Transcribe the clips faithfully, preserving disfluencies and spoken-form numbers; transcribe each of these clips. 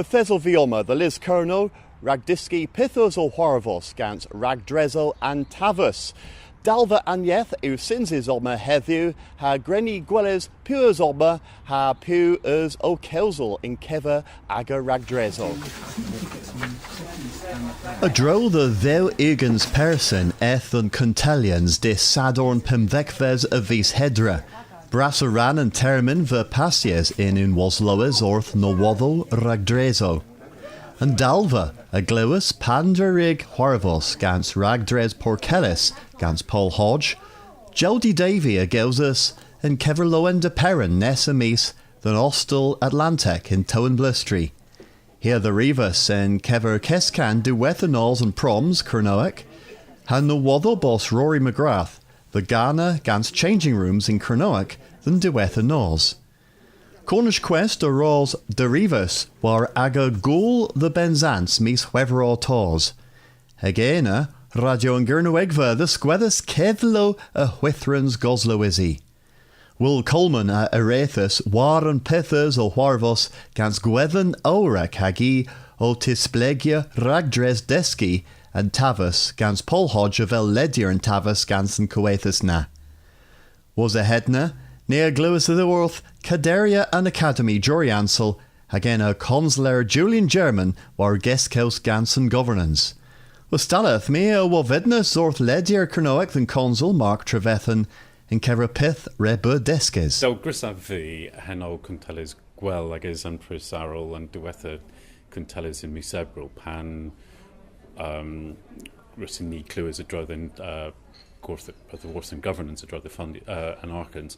Yth esov vy omma dhe Lys Kernow rag dyski pyth eus ow hwarvos gans ragdresow an taves. Dalva an Yeth yw synsys omma hedhyw ha gwren ni gweles piw eus omma ha piw eus ow kewsel yn kever aga ragdresow. A-dro dhe dhew ugens person eth dhe'n kuntelyans dy' Sadorn pymthegves a vis Hedra. Brassa rann an termyn a veu passys yn unn woslowes orth nowodhow ragdresow. An dalva a glewas pandra wrug hwarvos gans ragdres Porkellys gans Pol Hodge, Jody Davy a gewsis yn kever Lowender Peran nessa mis dhe'n Ostel Atlantek yn Tewynblustri. Hi a dherivas yn kever keskan diwettha nos an Proms Kernewek, ha nowodhow bos Rory McGrath dhe gana gans Changing Rooms yn Kernewek dhe'n diwettha nos. Cornish Quest a ros derivas war aga gool dhe Bennsans mis Hwevrer ow tos. Hag ena, Radyo an Gernewegva a dhiskwedhas kedhlow a hwithrans goslowysi. Will Coleman a arethas war an pyth eus ow hwarvos gans Gwedhen Owrek hag i ow tisplegya ragdres dyski an taves gans Pol Hodge avel ledyer an taves gans an kowethas na. Wosa hedna, ni a glewas a-dhyworth kaderyer an Akademi Jori Ansell hag ena Konseler Julian German war geskows gans an governans. Wostalleth my a wovynnas orth ledyer Kernewek dhe'n Konsel Mark Trevethan yn kever pyth re beu dyskys. Dell gryssav vy, henn o kuntelles gwell ages an prys arall, an diwettha kuntelles yn mis Ebrel, pan, um, wrussyn ni klewes a-dro dhe'n, uh, gorth, a-dhyworth an governans a-dro dhe fund, uh, an arghans.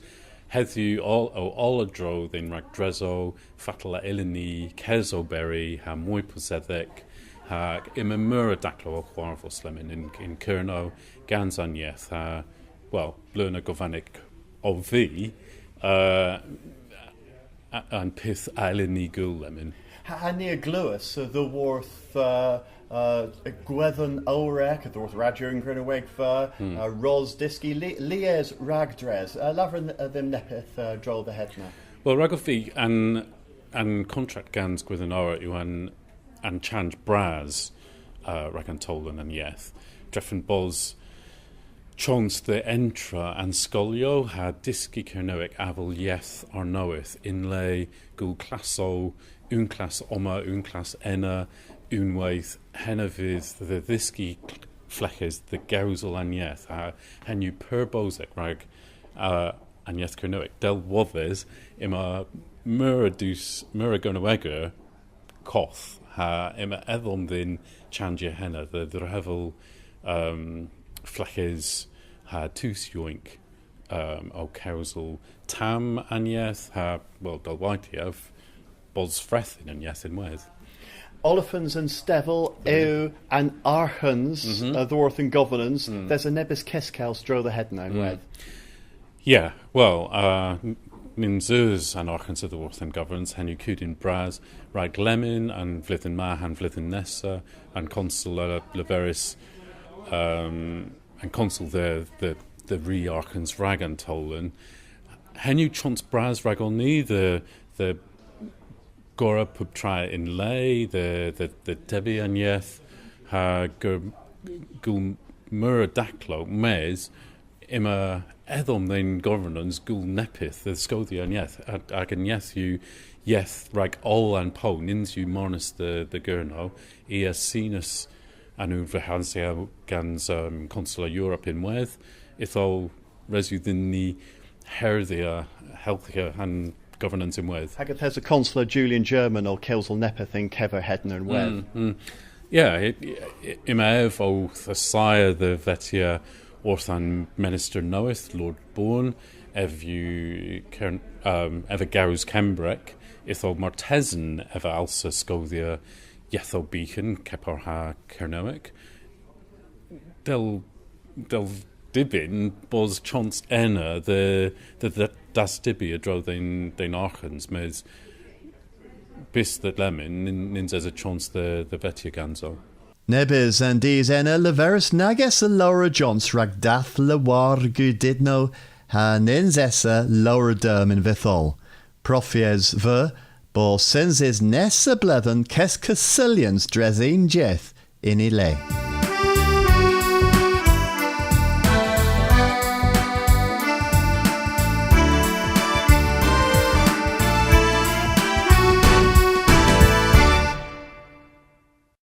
Hedhyw oll, o oll a-dro dhe'n ragdresow, fatell a yllyn ni kesoberi ha moy posedhek, ha yma meur a daklow ow hwarvos lemmyn yn, yn Kernow, gans an yeth, ha, wel, leun a govanek ov vy, uh, a-, an pyth a yllyn ni gul lemmyn. Ha, ha ni a glewas, uh, dhyworth, uh, uh, Gwedhen Owrek, dhyworth Radyo an Gernewegva, uh, ros dyski li-, lies ragdres. Uh, lavar, uh, dhymm neppyth, uh, a-dro dhe hedna. Wel, ragov vy an, an kontrakt gans Gwedhen Owrek yw an, an chanj bras, uh, rag an towlen an yeth. Drefen bos chons dhe entra an skolyow ha dyski Kernewek avel yeth arnowydh yn le gul klassow, unn klass omma, unn klass ena, unnweyth, henna vydh dhe dhyski fleghes dhe gewsel an yeth, ha henn yw pur bosek rag, uh, an yeth Kernewek. Dell wodhes, yma meur a dus, meur a Gernewegor koth, ha yma edhom dhyn chanjya henna, dhe dhrehevel, um, fleghes ha tus yowynk, um, ow kewsel tamm an yeth, ha, wel, dell waytyav, bos freth yn an yeth ynwedh. Olifans an stevel yw an arghans a-dhyworth an governans, there's a nebes keskows a-dro dhe hedna ynwedh. Yeah, wel, uh, n-, nyns eus an arghans a-dhyworth an governans, henn yw kudyn bras, rag lemmyn, an vledhen ma, ha'n vledhen nessa, an konsel a leveris, um, an konsel dhe, dhe, dhe ri arghans rag an towlen. Henn yw chons bras ragon ni dhe, dhe gorra puptra yn le, dhe, dhe, dhe debi an yeth, ha ger-, gul meur a daklow, mes yma edhom dhe'n governans gul neppyth dhe skoodhya an yeth, ha, hag an yeth yw yeth rag oll an pow, nyns yw marnas dhe, dhe Gernow, i a sinas an unn vyghasya gans, um, Konsel a Europa ynwedh, ytho res yw dhyn ni herdhya, helghya an governans ynwedh. Hag yth esa Konseler Julian German ow kewsel neppyth yn kever hedna ynwedh. Mm, mm. Yeah, i, i, yma ev owth assaya dhe vetya orth an Minister nowydh, Lord Bourne, ev yw Kern-, um, ev a gews Kembrek, ytho martesen ev a alsa skoodhya yethow byghan kepar ha Kernewek. Dell, dell dybyn bos chons ena dhe, dhe, dhe dastybi a-dro dhe'n, dhe'n arghans, mes bys dhe lemmyn, nyn-, nyns esa chons dhe, dhe vetya ganso. Nebes an dus ena a leveris nag esa lowr a jons rag dadhla war gudynnow, ha nyns esa lowr a dermyn vytholl. Profyes veu, Bos synsys nessa bledhen keskussulyans dres unn jydh yn y le.